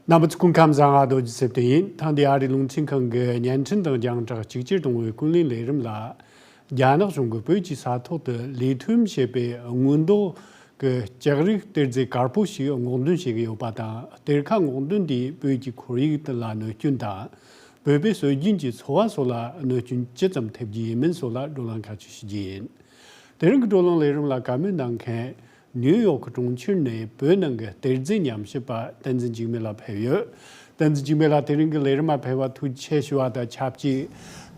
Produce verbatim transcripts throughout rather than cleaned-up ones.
རྣམ་པ་ཚོ་སྐུ་ཁམས་བཟང་། ང་རྡོ་རྗེ་སེ་བརྟན་ཡིན། ཐེངས་འདིའི་ཨ་རིའི་རླུང་འཕྲིན་ཁང་གི་བརྙན་འཕྲིན་དང་རྒྱང་བསྒྲགས་གཅིག་གྱུར་གཏོང་བའི་ཀུན་གླེང་ལས་རིམ་ལ། རྒྱ་ནག་གཞུང་གིས་བོད་ཀྱི་ས་ཐོག་ཏུ་ལི་ཐི་ཡམ་ཞེས་པའི་སྔོན་མདོག་གི་ལྕགས་རིགས་གཏེར་རྫས་དཀར་པོ་ཞིག་སྔོག་འདོན་བྱེད་ཀྱི་ཡོད་པ་དང་། གཏེར་ཁ་སྔོག་འདོན་དེས་བོད་ཀྱི་ཁོར་ཡུག་ལ་གནོད་སྐྱོན་དང་། བོད་པའི་སྲོལ་རྒྱུན་གྱི་འཚོ་བ་སོགས་ལ་གནོད་སྐྱོན་ཇི་ཙམ་ཐེབས་ཀྱི་ཡིན་མིན་སོགས་ལ་བགྲོ་གླེང་ཁ་ཕྱོགས་ཞུ་རྒྱུ་ཡིན། དེ་རིང་གི་བགྲོ་གླེང་ལས་རིམ་ལ་བཀའ་མོལ་གནང་མཁན། ནིའུ་ཡོག་གྲོང་ཁྱེར་ནས་བོད་ནང་གི་གཏེར་རྫས་ཉམས་ཞིབ་པ་བསྟན་འཛིན་འཇིགས་མེད་ལགས་ཕེབས་ཡོད། བསྟན་འཛིན་འཇིགས་མེད་ལགས། དེ་རིང་གི་ལས་རིམ་མ་ཕེབས་པར་ཐུགས་རྗེ་ཆེ་ཞུ་བ་དང་ཆབས་ཅིག་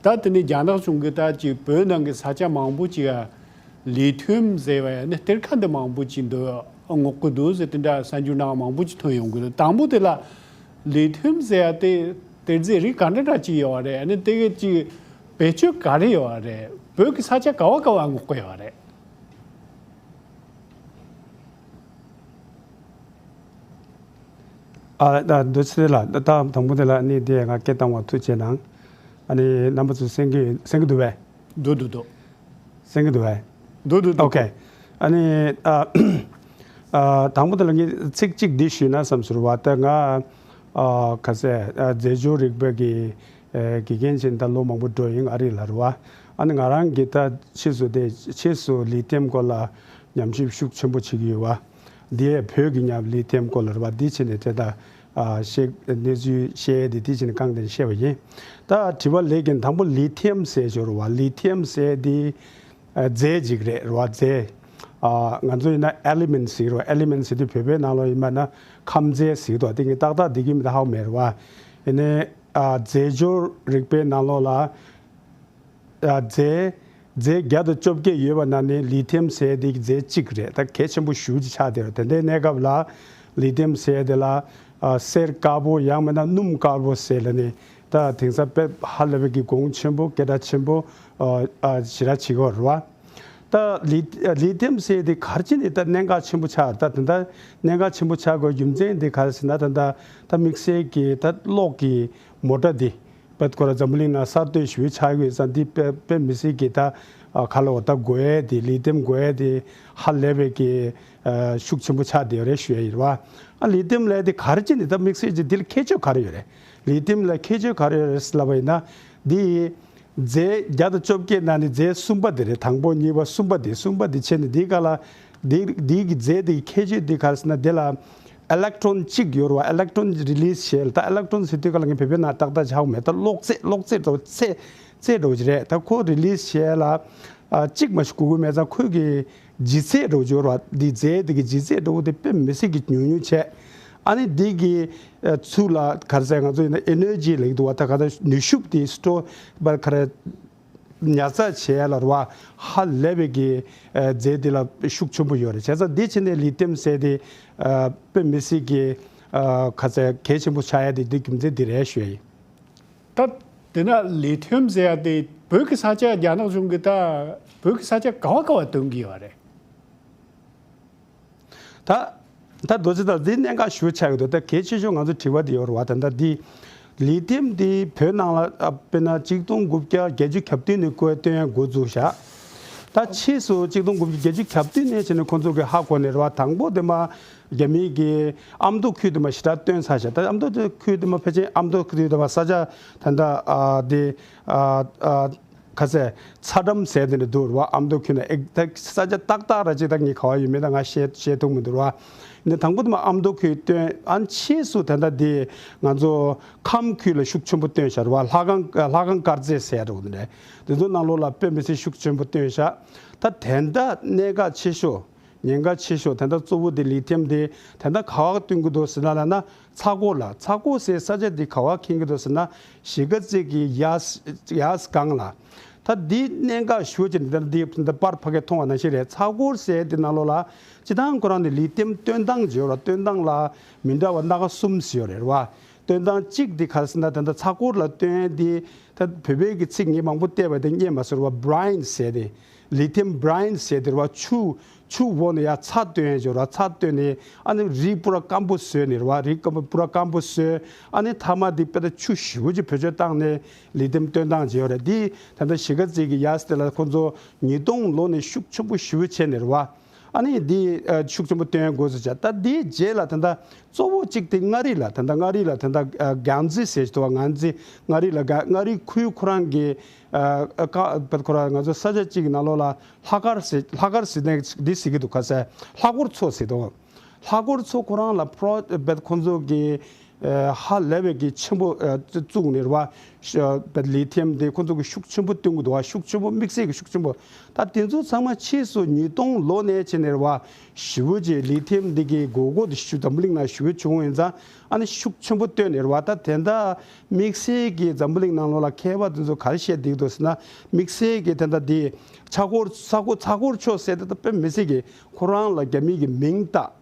ད་དེ་ནས་རྒྱ་ནག་གཞུང་གིས་ད་ཅིག་བོད་ནང་གི་ས་ཆ་མང་པོ་ཅིག་ལ་ལི་ཐི་ཡམ་ཟེར་བ་ཡ་ནི་གཏེར་ཁ་འདི་མང་པོ་ཅིག་འདི་སྔོག་གི་འདུག་ཟེར་དེ་འདྲ་གསར་འགྱུར་ནང་མང་པོ་ཅིག་ཐོན་ཡོང་གི་འདུག་དང་པོ་དེ་ལ་ལི་ཐི་ཡམ་ཟེར་ཡ་དེ་གཏེར་རྫས་རིགས་ག་འདྲ་འདྲ་ཅིག་ཡོད་པ་རེད། ཨ་ནི་དེ་གི་ཅིག་བེད་སྤྱོད་ག་རེ་ཡོད་པ་རེད། བོད་ཀྱི་ས་ཆ་ག་བ་ག་བ་སྔོག་གི་ཡོད་པ་རེད། ཨ་ད་འདུག་སེ་ལ་ད་དང་པོ་དེ་ལ་ནི་དེ་ང་སྐད་བཏང་བ་ཐུགས་རྗེ་གནང་། ཨ་ནི་རྣམ་པ་ཚོ་གསན་གི་གསན་གི་འདུག་བས། འདུག་འདུག་འདུག་གསན་གི་འདུག་བས། འདུག་འདུག་འདུག་ཨོ་ཁེ། ཨ་ནི་ཨ་ཨ་དང་པོ་དེ་ལ་ངས་ཚིག་གཅིག་འདི་ཞུས་ན་བསམ་ཟེར་བ། ད་ང་ཨ་ག་ཟེ་ཨ་རྫས་སྦྱོར་རིག་པའི་གི་ཨེ་དགེ་རྒན་ཆེན་ད་ལོ་མང་པོ་འགྲོ་ཡིན་ཨ་རི་ལ་རེད་བ། ཨ་ནི་ང་རང་གི་ད་ཕྱིས་སུ་དེ་ཕྱིས་སུ་ལི་ཐི་ཡམ་སྐོར་ལ་ཉམས་ཞིབ་ཤུགས་ཆེན་པོ་བྱེད་ཀྱི་ཡོད་བ། འདི་ཡས་བོད་ཀྱི་ཉམས་ལི་ཐི་ཡམ་སྐོར་ལ་རེད་བ། འདི་བྱས་ནས་དེ་ད་ཨ་བཤད་གནས་ཚུལ་བཤད་དེ་འདི་བྱས་ནས་གང་དེ་བཤད་པ་ཡིན། ད་དྲི་བ་ལས་ཀྱི་དང་པོ་ལི་ཐི་ཡམ་ཟེར་ཞོར་བ། ལི་ཐི་ཡམ་ཟེར་དེ་ཨ་རྫས་ཅིག་རེད་རེད་བ། རྫས་ཨ་ང་ཚོ་ཡིན་ན་ཨེ་ལི་མེན་ཊི་ཟེར་རེད་བ། ཨེ་ལི་མེན་ཊི་ཟེར་དུས་བོད་པའི་ནང་ལོགས་ཡིན་པ་ན་ཁམས་རྫས་ཟེར་དུས་དེ་ངས་ཏག་ཏག་འདི་གི་མི་ད་ཧ་གོ་མེད་རེད་བ། ཡིན་ནའི་ཨ་རྫས་སྦྱོར་རིག་པའི་ནང་ལོགས་ལ། རྫས་རྫས་བརྒྱ་དང་བཅོ་བརྒྱད་ཡོད་པ་ནང་ནས་ལི་ཐི་ཡམ་ཟེར་དེ་རྫས་གཅིག་རེད། ད་གལ་ཆེན་པོ་ཞེ་པོ་ཅིག་ཆགས་བསྡད་ཡོད་རེད། དེ་འདྲའི་གནས་སྐབས་ལ་ལི་ཐི་ཡམ་ཟེར་དེ་ལ་ཨ་གསེར་དཀར་པོ་ཡང་མིན་ན་སྣུམ་དཀར་པོ་ཟེར་ལབ་ནས་ད་དེང་སང་དཔེ་ཧ་ལས་པའི་གི་གོང་ཆེན་པོ་སྐད་གྲགས་ཆེན་པོ་ཨ་ཨ་ཞེ་དྲག་བྱེད་ཀྱི་ཡོད་རེད་བ། ད་ལི་ལི་ཐི་ཡམ་ཟེར་དེ་ག་རེ་བྱས་ནས་ད་གནད་འགག་ཆེན་པོ་ཆགས། ད་དེ་འདྲ་གནད་འགག་ཆེན་པོ་ཆགས་དགོས་རྒྱུ་མཚན་དེ་ག་རེ་ཟེར་ན། ད་ད་ད་དམིགས་བསལ་གྱི་ད་གློག་གི་མོ་ཊ་དེ། བད་ཁོ་ར་འཛམ་བུ་གླིང་ནང་གསར་གཏོད་ཞེ་པོ་ཆགས་ཡོད་ཙང་འདི་དཔེ་དཔེ་མི་སྲིད་ཀྱི་ད་ཨ་ག་ལ་འོ་ད་དགོས་ཡས་དེ་ལི་ཐི་ཡམ་དགོས་ཡས་དེ་ཧ་ལས་པའི་གི་ཨ་ཤུགས་ཆེན་པོ་ཆགས་བསྡད་ཡོད་རེད་ཞུ་ཡ་ཡིན་རེད་བ། ཨ་ལི་ཐི་ཡམ་ལབ་ཡས་དེ་ག་རེ་བྱས་ནས་ད་དམིགས་བསལ་གྱི་འདི་ལ་ཁྱད་ཆོས་ག་རེ་ཡོད་རེད། ལི་ཐི་ཡམ་ལ་ཁྱད་ཆོས་ག་རེ་ཡོད་རེད་ལབ་པ་ཡིན་ན། འདི་རྫས་བརྒྱ་དང་བཅོ་བརྒྱད་ནང་ནས་རྫས་གསུམ་པ་དེ་རེད། དང་པོ་གཉིས་པ་གསུམ་པ་དེ། གསུམ་པ་དེ་བྱས་ནས་འདི་ག་ལ་འདི་འདི་གི་རྫས་དེ་གི་ཁྱད་ཆོས་འདི་ག་རེ་ཟེར་ན། འདི་ལ་ཨི་ལེག་ཊོན་གཅིག་ཡོད་རེད་བ། ཨི་ལེག་ཊོན་རི་ལི་སི་བྱས་ལ། ད་ཨི་ལེག་ཊོན་ཟེར་དུས་ག་ལ་ངས་བོད་པའི་ནང་ཏག་ཏག་ཆགས་མེད། ད་གློག་རྫས་གློག་རྫས་འདྲ་བོ་ཚད་ཚད་འདྲ་བོ་ཅིག་རེད། ད་ཁོ་རི་ལི་སི་བྱས་ལ་ཨ་གཅིག་མ་ཞིག་དགོས་ཀྱི་མེད་ཙང་ཁོས་གི་ལྗིད་ཚད་འདྲ་བོ་ཅིག་ཡོད་རེད་བ། འདི་རྫས་འདི་གི་ལྗིད་ཚད་འདྲ་བོ་དེ་དཔེ་མི་སྲིད་ཀྱི་ཉུང་ཉུང་བྱས། ཨ་ནི་འདི་གི་ཨ་ཚུར་ལ་ག་རེ་ཟེར། ང་ཚོ་ཡིན་ན་ཨེ་ནར་ཇི་ལབ་ཀྱི་འདུག་བ། ད་ག་ད་ནུས་ཤུགས་དེ་སི་ཊོར་བར་ག་རེ་ཉར་ཚགས་བྱེད་ཡ་ལ་རེད་བ། ཧ་ལས་པའི་གི་ཨ་རྫས་འདི་ལ་ཤུགས་ཆེན་པོ་ཡོད་རེད། བྱས་ཙང་འདི་བྱས་ནས་ལི་ཐི་ཡམ་ཟེར་དེ་ཨ་དཔེ་མི་སྲིད་ཀྱི་ཨ་ག་ཚད་གལ་ཆེན་པོ་ཆགས་ཡ་དེ་འདི་རྒྱུ་མཚན་འདི་རེད་ཞུ་ཡ་ཡིན། ད་དེ་ན་ལི་ཐི་ཡམ་ཟེར་ཡ་དེ་བོད་ཀྱི་ས་ཆ་རྒྱ་ནག་གཞུང་གིས་ད་བོད་ཀྱི་ས་ཆ་ག་བ་ག་བ་སྟོན་གྱི་ཡོད་རེད། ད་ད་རྡོ་རྗེ་ལགས་འདི་གནད་འགག་ཞེ་པོ་ཆགས་ཀྱི་འདུག་ད་གལ་ཆེ་ཤོས་ང་ཚོ་དྲི་བ་འདི་ཡོད་རེད་བ། ད་ད་འདི་ལི་ཐི་ཡམ་འདི་བོད་ནང་ལ་ཨ་དཔེར་ན་ཆིག་སྟོང་དགུ་བརྒྱ་བརྒྱད་ཅུ་གྱ་བདུན་ནས་ཁོས་བཏོན་ཡ་འགོ་བཙུགས་ཤག་ད་ཕྱིས་སུ་ཆིག་སྟོང་དགུ་བརྒྱ་བརྒྱད་ཅུ་གྱ་བདུན་ནས་བྱས་ནས་ཁོ་ཚོ་གི་ཧ་གོ་ནས་རེད་བ། དང་པོ་དེ་མ་རྒྱ་མིའི་གི་ཨ་མདོ་ཁུལ་དེ་མ་ཞེ་དྲག་བཏོན་ཚར་ཤག་ད་ཨ་མདོ་ཁུལ་དེ་མ་ཕལ་ཆེར་ཨ་མདོ་ཁུལ་དེ་མ་ས་ཆ་ད་ད་ཨ་དེ་ཨ་ཨ། ག་ཚད་ཚ་འགྲམ་ཟེར་དེ་འདྲ་འདུག་རེད་བ། ཨ་མདོ་ཁུལ་ན་ཨེ་ད་ས་ཆ་ཏག་ཏག་ར་ཅིག་ད་ངས་ག་བ་ཡོད་མེད་ད་ང་ཤེས་ཤེས་ཐུབ་མི་འདུག་རེད་བ། ནི་དང་པོ་དེ་མ་ཨ་མདོ་ཁུལ་བཏོན། ཨ་ཕྱིས་སུ་ད་ལྟ་དེ་ང་ཚོ་ཁམས་ཁུལ་ལ་ཤུགས་ཆེན་པོ་བཏོན་ཤག་རེད་བ། ལྷ་ཁང་ལྷ་ཁང་དཀར་རྫས་ཟེར་འདྲ་བོ་དེ་འདྲ་དེ་ཚོ་ནང་ལོགས་ལ་དཔེ་མི་སྲིད་ཤུགས་ཆེན་པོ་བཏོན་ཤག་ད་དེ་འདྲ་གནད་འགག་ཆེ་ཤོས་ཉེན་ཁ་ཆེ་ཤོས་དེ་འདྲ་གཙོ་བོ་དེ་ལི་ཐི་ཡམ་དེ་དེ་འདྲ་ག་བ་བཏོན་གྱི་འདུག་ཟེར་ན་ལབ་ན། ཚ་སྒོར་ལ། ཚ་སྒོར་ཟེར་ས་ཆ་འདི་ག་བ་མཁྱེན་གྱི་འདུག་ཟེར་ན། གཞིས་ཀ་རྩེ་གི་ཡ་ཡ་སྒང་ལ། ད་འདི་གནད་འགག་ཞུ་བྱས་འདི་འདི་འདི་པར་ཕ་གི་མཐོང་བ་ནང་བཞིན་རེད། ཚ་སྒོར་ཟེར་འདི་ནང་ལོགས་ལ་སྤྱི་བཏང་ཁོ་རང་ནི་ལི་ཐི་ཡམ་བཏོན་སྟངས་བརྗོད་ར། བཏོན་སྟངས་ལ་མི་འདྲ་བ་སྣ་ཁ་གསུམ་ཞིག་ཡོད་རེད་བ། བཏོན་སྟངས་གཅིག་འདི་ག་རེ་ཟེར་ན། ད་ལྟ་ཚ་སྒོར་ལ་བཏོན་འདི་ད་བོད་པའི་གི་ཚིག་ངས་མང་པོ་བལྟས་པ་དེ་རྙེད་མ་སོང་བ། བྷི་རའིན་ཟེར་ཏེ། ལི་ཐི་ཡམ་བྷི་རའིན་ཟེར་དེ་རེད་བ། ཆུ་ཆུ་འོག་ནས་ཡར་ཚྭ་བཏོན་ཡ་ཅིག་ཡོད་རེད་བ། ཚྭ་བཏོན་ནས་ཨ་ནི་རི་པུ་ར་སྐམ་པོ་བཟོས་ནས་རེད་བ། རི་སྐམ་པོ་པུ་ར་སྐམ་པོ་བཟོས། ཨ་ནི་མཐའ་མ་དེ་དཔེ་ད་ཆུ་ཞེ་པོ་ཅིག་བེད་སྤྱོད་བཏང་ནས་ལི་ཐི་ཡམ་བཏོན་སྟངས་ཅིག་ཡོད་རེད། དེ་ད་ལྟ་གཞིས་ཀ་རྩེ་གི་ཡ་སི་དེ་ལ་ཁོ་ཚོ་ཉིས་སྟོང་ལོ་ནས་ཤུགས་ཆེན་པོ་ཞེ་པོ་བྱས་ནས་རེད་བ། ཨ་ནི་འདི་ཨ་ཤུགས་ཆེན་པོ་བཏོན་དགོས་སུ་བྱ། ད་འདིའི་རྗེས་ལ་ད་ལྟ་གཙོ་བོ་གཅིག་དེ་མངའ་རིས་ལ། ད་ལྟ་མངའ་རིས་ལ་ད་ལྟ་ཨ་སྒང་རྩེ་ཟེར་གྱི་འདུག་བ། སྒང་རྩེ། མངའ་རིས་ལ་སྒང་མངའ་རིས་ཁུལ་ཁོ་རང་གི་ཨ་ཨ་ཀ་བད་ཁོ་རང་ང་ཚོ་ས་ཆ་གཅིག་གི་ནང་ལོགས་ལ་ལྷག་དཀར་ཟེར། ལྷག་དཀར་ཟེར་ནས་འདི་ཟེར་གྱི་འདུག་ག་ཟེར། ལྷག་དཀོར་མཚོ་ཟེར་འདུག་ལྷག་དཀོར་མཚོ་ཁོ་རང་ལ་པྲོ་བད་ཁོ་ཚོ་གི་ཨ་ཧ་ལས་པའི་གི་ཆེན་པོ་ཨ་བཙུགས་ནས་རེད་བ། ཤ་བད་ལི་ཐི་ཡམ་དེ་ཁོ་ཚོ་གི་ཤུགས་ཆེན་པོ་བཏོན་གྱི་འདུག་བ། ཤུགས་ཆེན་པོ། དམིགས་བསལ་གྱི་ཤུགས་ཆེན་པོ། ད་དེ་ཚོ་ཚང་མ་ཕྱིས་སུ་ཉིས་སྟོང་ལོ་ནས་བྱས་ནས་རེད་བ། ཞེ་པོ་ཅིག་ལི་ཐི་ཡམ་འདི་གི་དགོས་མཁོ་དེ་ཞུ་འཛམ་བུ་གླིང་ནང་ཞེ་པོ་བྱུང་ཡིན་ཙང་། ཨ་ནི་ཤུགས་ཆེན་པོ་བཏོན་ནས་རེད་བ། ད་དེ་འདྲ་དམིགས་བསལ་གྱི་འཛམ་བུ་གླིང་ནང་ལོགས་ལ་མཁས་པ་དེ་ཚོ་ག་རེ་བཤད་བསྡད་འདུག་ཟེར་ན། དམིགས་བསལ་གྱི་དེ་འདྲ་དེ་ཚ་དཀོར་ཚ་དཀོར་ཚ་དཀོར་མཚོ་ཟེར་དེ་ད་དཔེ་མི་སྲིད་ཀྱི་ཁོ་རང་ལ་རྒྱ་མི་གི་མིང་བཏགས།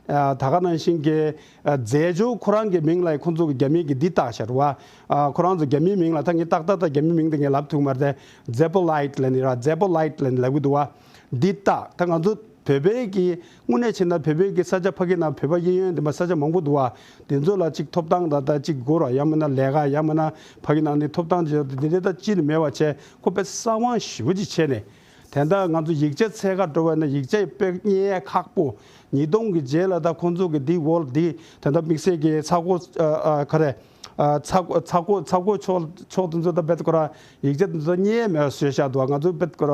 ཨ་ད་ག་ནང་བཞིན་གྱི་ཨ་རྫས་སྦྱོར་ཁོ་རང་གི་མིང་ལ་ཁོ་ཚོ་གི་རྒྱ་མི་གི་འདི་བཏགས་ཤག་རེད་བ། ཨ་ཁོ་རང་ཚོ་རྒྱ་མིའི་མིང་ལ། ད་ངས་ཏག་ཏག་ཏག་རྒྱ་མིའི་མིང་དེ་ངས་ལབ་ཐུབ་མ་རེད་དེ། ཛེ་པོ་ལའིཊ་ལབ་ནི་ར། ཛེ་པོ་ལའིཊ་ལབ་ནི་ལབ་གི་འདུག་བ། འདི་བཏགས། ད་ང་ཚོ་བོད་པའི་གི་དངོས་གནས་བྱས་ན་བོད་པའི་གི་ས་ཆ་ཕ་གི་ནང་བོད་པ་གཡས་གཡོན་དེ་མ་ས་ཆ་མང་པོ་འདུག་བ། དེ་ཚོ་ལ་ཅིག་ཐོབ་ཐང་ད་ལྟ་ཅིག་དགོས་ར། ཡང་མིན་ན་ལས་ཀ། ཡང་མིན་ན་ཕ་གི་ནང་ནས་ཐོབ་ཐང་ཅིག་ཡོད་དེ། དེ་འདྲའི་ད་ཅི་ནས་མེད་པ་བྱས། ཁོ་དཔེ་གསང་བ་ཞེ་པོ་ཅིག་བྱས་ནས། དེ་འདྲ་ང་ཚོ་ཡིག་ཆ་འཚོལ་ག་འགྲོ་བ་ན་ཡིག་ཆ་དཔེ་རྙེད་ཡ་ཁག་པོ། ཉིས་སྟོང་གི་རྗེས་ལ་ད་ཁོང་ཚོ་གི་འདི་ཝོལ་འདི་དེ་འདྲ་དམིགས་བསལ་གྱི་ཚ་དཀོར་ཨ་ཨ་ག་རེ། ཨ་ཚ་དཀོར་ཚ་དཀོར་ཚ་དཀོར་མཚོ་མཚོ་དེ་ཚོ་ད་བེད་ཁོ་ར་ཡིག་ཆ་དེ་ཚོ་རྙེད་མེད་པ་བཟོས་བཞག་འདུག་ང་ཚོ་བེད་ཁོ་ར་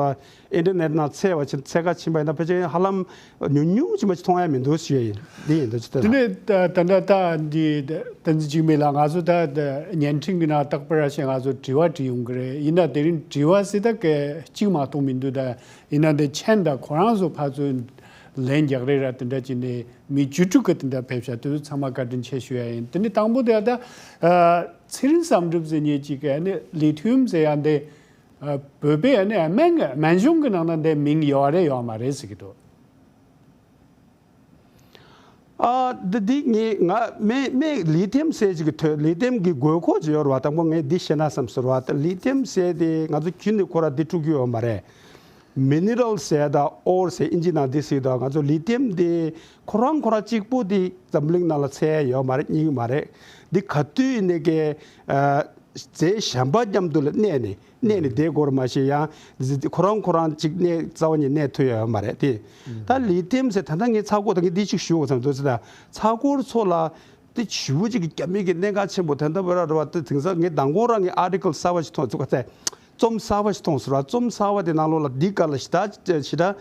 ཨིན་ཊར་ནེཊ་ནང་འཚོལ་བ་ཕྱིན། འཚོལ་ག་ཕྱིན་པ་ཡིན་ན་ཕལ་ཆེར་ཧ་ལམ་ཉུང་ཉུང་ཅིག་མ་ཅིག་མཐོང་ཡ་མི་འདུག་ཞུ་ཡ་ཡིན། འདི་ཡིན་འདུག་ཅི་ལྟར། དེ་ནས་ད་ད་ད་ད་འདི་བསྟན་འཛིན་འཇིགས་མེད་ལགས། ང་ཚོ་ད་ད་བརྙན་འཕྲིན་གྱི་ནང་རྟག་པར་ཞིག་ང་ཚོ་དྲི་བ་དྲི་ཡོང་གི་རེད། ཡིན་ན་དེ་རིང་དྲི་བ་ཟེར་ད་ག་གཅིག་མ་གཏོགས་མི་འདུག་ད་ཡིན་ན་འདི་མཆན་ད་ཁོ་རང་ཚོ་ཕར་ཚུར་ལན་རྒྱག་རེས་ར་དེ་འདྲ་བྱས་ནས་མི་བཅུ་དྲུག་གི་དེ་འདྲ་ཕེབས་ཤག་དེ་ཚོ་ཚང་མ་བཀའ་དྲིན་ཆེ་ཞུ་ཡ་ཡིན། དེ་ནི་དང་པོ་དེ་ད་ཚེ་རིང་བསམ་གྲུབ་ཟེར་མཁན་ཅིག་གིས་ནི་ལི་ཐི་ཡམ་ཟེར་ཡ་འདི་བོད་པའི་ནི་སྨན་སྨན་གཞུང་གི་ནང་ན་འདི་མིང་ཡོད་རེད་ཡོད་མ་རེད་ཟེར་གྱི་འདུག་ཨ་འདི་འདི་ངས་ང་མེ་མེ་ལི་ཐི་ཡམ་ཟེར་ཅིག་གི་ཐོས། ལི་ཐི་ཡམ་གི་དགོས་མཁོ་ཅིག་ཡོད་རེད་བ། དང་པོ་ངས་འདི་བཤད་ན་བསམ་སོང་རེད་བ། ད་ལི་ཐི་ཡམ་ཟེར་དེ་ང་ཚོ་ཁྱོན་ནས་ཁོ་ར་འདི་དཀྲུག་རྒྱུ་ཡོད་མ་རེད། མི་ནི་རལ་ཟེར་དང་ཨོར་ཟེར་ཨིན་ཇི་ནང་འདི་ཟེར་དང་། ང་ཚོ་ལི་ཐི་ཡམ་འདི་ཁོ་རང་ཁོ་རང་གཅིག་པུ་འདི་འཛམ་གླིང་ནང་ལ་འཚོལ་ཡ་ཡོད་མ་རེད། རྙེད་ཀྱི་མ་རེད། འདི་ག་དུས་ནས་ཀྱི་ཨ་རྫས་གཞན་པ་མཉམ་དུ་ལ་གནས་ནས་གནས་ནས་བསྡད་དགོས་རེད། མ་གཞི་ཡང་ཁོ་རང་ཁོ་རང་གཅིག་གནས་རྩ་བ་ཉིད་གནས་ཐུབ་ཡ་ཡོད་མ་རེད་དེ། ད་ལི་ཐི་ཡམ་ཟེར་ད་ལྟ་ངས་ཚ་སྒོར་ད་ངས་འདི་གཅིག་ཞུ་དགོས་བསམ་འདུག་ཟེར་ད། ཚ་སྒོར་མཚོ་ལ་དེ་ཞེ་པོ་ཅིག་གི་རྒྱ་མི་གི་གནད་འགག་ཆེན་པོ་དེ་འདྲ་བོད་ར་རེད་བ། དེ་དེང་སང་ངས་མདང་དགོང་རང་ངས་ཨར་ཊི་ཀལ་གསར་པ་ཞིག་མཐོང་ཚུགས་པ་དེ། རྩོམ་གསར་པ་ཞིག་མཐོང་སོང་ར། རྩོམ་གསར་པ་དེ་ནང་ལོགས་ལ་འདི་ག་ལ་ཞེ་དྲག་ཞེ་དྲག་